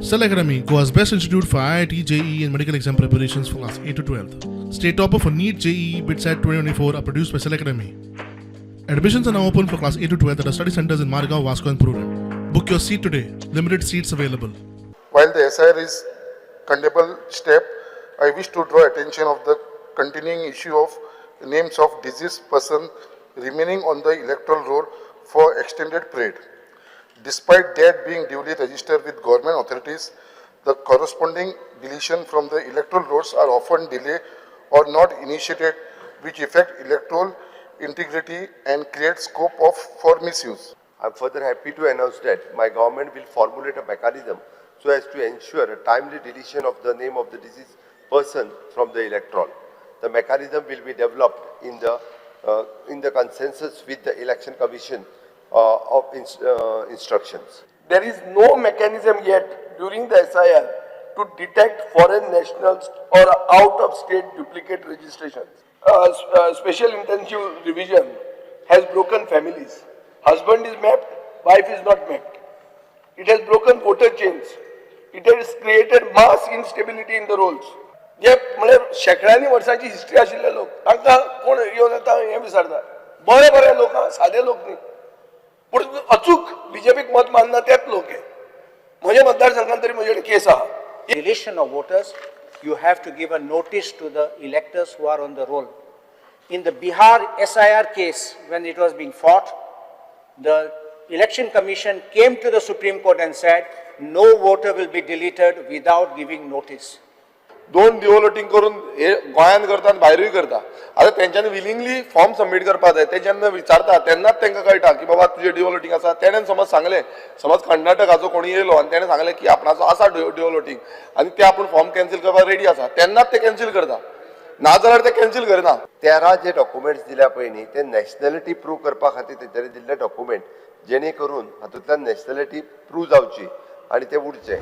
Cell Academy, Goa's best institute for IIT, JEE, and medical exam preparations for class 8 to 12. State topper for NEET, JEE, BITSAT 2024 are produced by Cell Academy. Admissions are now open for class 8 to 12 at our study centers in Margao, Vasco, and Prudent. Book your seat today. Limited seats available. While the SIR is commendable step, I wish to draw attention of the continuing issue of names of deceased person remaining on the electoral roll for extended period. Despite that being duly registered with government authorities, the corresponding deletion from the electoral rolls are often delayed or not initiated, which affect electoral integrity and create scope of for misuse. I am further happy to announce that my government will formulate a mechanism so as to ensure a timely deletion of the name of the deceased person from the electoral. The mechanism will be developed in the consensus with the Election Commission of instructions. There is no mechanism yet during the SIR to detect foreign nationals or out-of-state duplicate registrations. Special intensive revision has broken families. Husband is mapped, wife is not mapped. It has broken voter chains. It has created mass instability in the rolls. जे म्हळ्यार शेंकड्यांनी वर्सांची history आशिल्ले लोक, तांकां कोण येवन आतां हें विचारता. बरे बरे लोक आहा, सादे लोक न्ही, पूण अचूक बीजेपीक मत मानना तेच लोक हे. म्हज्या मतदारसंघात तरी म्हजे कडेन केस आहा. Deletion of voters, you have to give a notice to the electors who are on the roll. In the Bihar SIR case, when it was being fought, the Election Commission came to the Supreme Court and said, "No voter will be deleted without giving notice." दोन डिव्होलोटींग करून हे गोंयांत करता आनी भायरूय करता. आतां तेंच्यांनी विलिंगली फॉर्म सबमीट करपाक जाय. ते जेन्ना विचारता तेन्नाच तांकां कळटा की बाबा तुजें डिव्होलोटींग आसा. तेणेन समज सांगलें, समज कर्नाटकाचो कोणी येयलो आनी तेणें सांगलें की आपणाचो आसा डिव्होलोटींग आनी ते आपूण फॉर्म कॅन्सील करपाक रेडी आसा, तेन्नाच ते कॅन्सील करता, नाजाल्यार ते कॅन्सील करना. 13 जे डॉक्युमेंट्स दिल्या पळय न्ही, ते नॅशनॅलिटी प्रूव करपा खातीर तेंच्यांनी दिल्ले डॉक्युमेंट, जेणे करून हातूंतल्यान नॅशनॅलिटी प्रूव जावची आनी ते उरचे.